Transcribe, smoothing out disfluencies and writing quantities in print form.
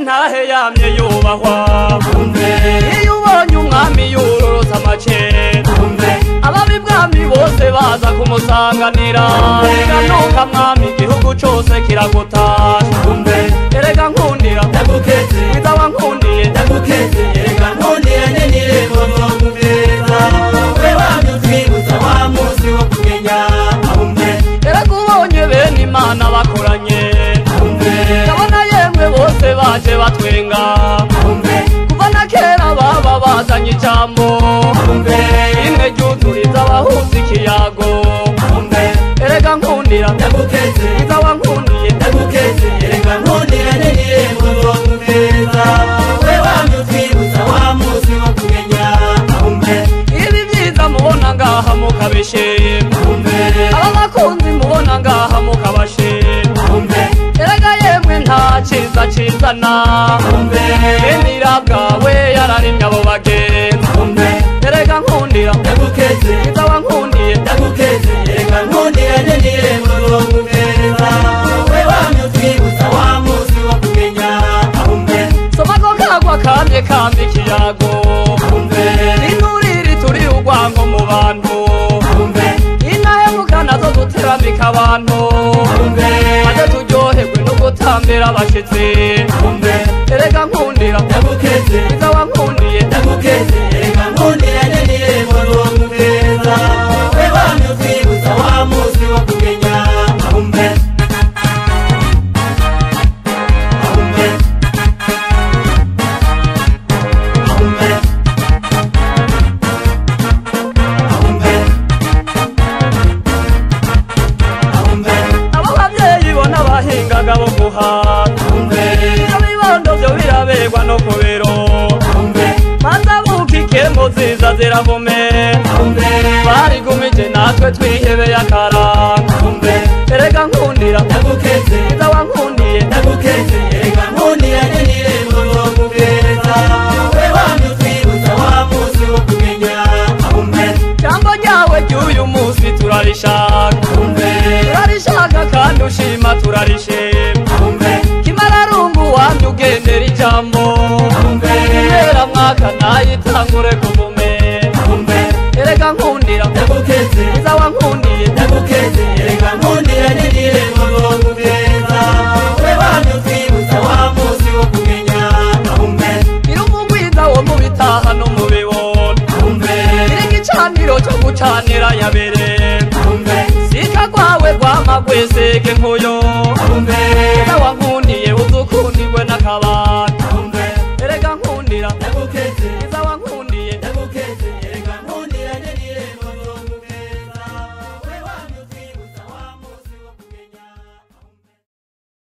Ntahe yamye yubahwa iyo ubonye umwami yururutsa amacenda ababi bwami bose baza kumusanganira erega mwami igihugu cose kiragutasha erega nkundira ndagukeze mwiza wankundiye ndagukeze erega nkundira nyenirembo nzogukeza we wamye utwibutsa wa munsi wo kumenya erega ubonye bene Imana bakoranye ndabona yemwe bose baje batwenga kuva na kera baba bazanye ijambo imwe ryuzuriza abahuza ikiyago erega nkundira ndagukeze mwiza wankundiye ndagukeze erega nkundira nyenirembo nzogukeza we wamye utwibutsa wa munsi wo kumenya ibi vyiza mubona ngaha mukabishima aba bakunzi mubona ngaha mukabashima erega yemwe nta ciza cizana bene bwawe yararimye abo bagenzi erega nkundira ndagukeze mwiza wankundiye ndagukeze erega nkundira nyenirembo nzogukeza we wamye utwibutsa wa munsi wo kumenya soma ko kagwa kamye kamye ikiyago inturire turi urwango mu bantu intahemuka nazo duteramika abantu maze turyoherwe no gutambira abashitsi erega nkundira ndagukeze mwiza wankundiye ndagukeze erega nkundira nyenirembo nzogukeza we wamye utwibutsa wa munsi wo kumenya abo bavyeyi bona bahingaga bo guhata ivyo bibondo vyo biraberwa no ku biro maze abuka ikembo ziza ziravumera barigumije natwe twihebeye akaranga erega nkundira ndagukeze mwiza wankundiye ndagukeze erega nkundira nyenirembo nzogukeza we wamye utwibutsa wa munsi wo kumenya jambo ryawe ry'uyu munsi turarishaka turarishaka kandi ushima turarishima kimararungu wamye ugendera ijambo kubera mwaka nayitangure kuvumera erega nkundira ndagukeze mwiza wankundiye ndagukeze erega nkundira nyenirembo nzogukeza we wamye utwibutsa wa munsi wo kumenya gira umugwiza wo mu bitaha no mu bibona gira igicaniro co gucanira yabere sika rwawe rwama rwisige nkuyo mwiza wankundiye uzukunda.